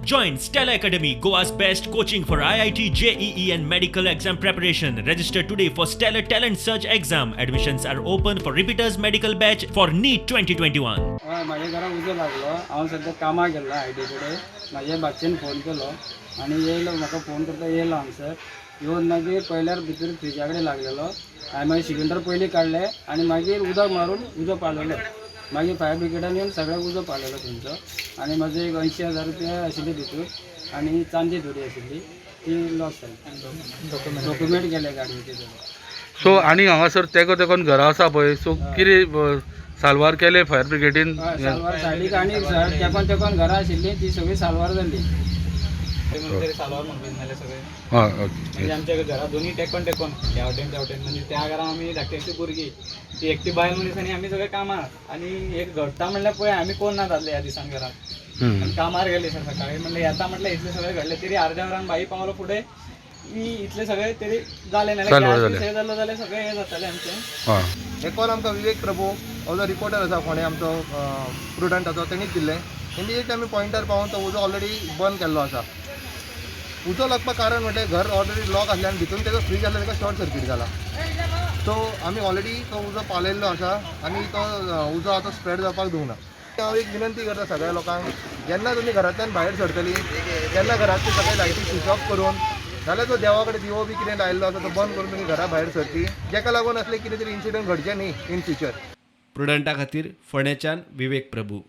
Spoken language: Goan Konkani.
Join Stellar Academy, Goa's best coaching for IIT, JEE, and medical exam preparation. Register today for Stellar Talent Search exam. Admissions are open for repeaters medical batch for NEET 2021. हय, म्हाज्या घरा उजो लागलो. हांव सद्या कामाक गेल्लो IT कडेन. म्हाज्या भाचयेन फोन केलो आनी येयलो. म्हाका फोन करता येयलो हांगसर. येवन मागीर पळयल्यार भितर फ्रिजा कडेन लागलेलो. हांवें मागीर सिलिंडर पयलीं काडले आनी मागीर उदक मारून उजो पालयलो. मागीर फायर ब्रिगेडान येवन सगळ्याक उजो पालयलो थंयचो. आनी म्हाजे एक 80,000 रुपया आशिल्ले भितूर आनी चांदी थोडी आशिल्ली, ती लॉस जाली. डॉक्युमेंट गेले गाडयेचे सगळे. सो आनी हांगासर तेको तेकोन घरां आसा पळय, सो कितें साल्वार केले फायर ब्रिगेडीन? हय, साल्वार सायडीक आनी तेकोन तेकोन घरां आशिल्लीं, ती सगळीं साल्वार जाल्ली. ते म्हणटरी साल्वार म्हणून जाले सगळे. हय. म्हणजे आमच्या घरा दोन्ही टेकून टेकून, ह्या वटेन त्या वटेन. म्हणजे त्या घरा आमी धाकटी भुरगीं, ती एकटी बायल मनीस आनी आमी सगळे कामार. आनी एक घडटा म्हणल्यार पळय, आमी कोण ना जाल्ले ह्या दिसान घरात. आनी कामार गेले सर सकाळी, म्हणल्यार येता म्हटल्यार इतलें सगळें घडलें. तरी अर्द्या वरान बाई पावलो फुडें की इतलें सगळें तरी जालें, नाल्यार साल्वार गॅस जालें. बीस हें जाल्लो जाल्यार सगळें हें जातालें आमचें. हय. हे कॉल आमकां विवेक प्रभू हो जो रिपोर्टर आसा फोंडें आमचो प्रुडंटाचो, तेणीच दिल्लें. इमिजिएटली आमी पॉयंटार पावून तो उजो ऑलरेडी बंद केल्लो आसा. उजो लागपाक कारण म्हटल्यार घर ऑलरेडी लॉक आसल्यान भितून तेजो फ्रीज आसलो, ताका शॉर्ट सर्कीट जाला. सो आमी ऑलरेडी तो उजो पालयल्लो आसा आनी तो उजो आतां स्प्रेड जावपाक दिवना. हांव एक विनंती करता सगळ्या लोकांक, जेन्ना तुमी घरांतल्यान भायर सरतली तेन्ना घरांतले सगळे लायटी स्विच ऑफ करून, नाल्यार जो देवा कडेन दिवो बी कितें लायिल्लो आसा तो बंद करून तुमी घरा भायर सरची, जेका लागून असले कितें तरी इन्सिडंट घडचे न्ही इन फ्युचर. प्रुडंटा खातीर फोंडेच्यान विवेक प्रभू.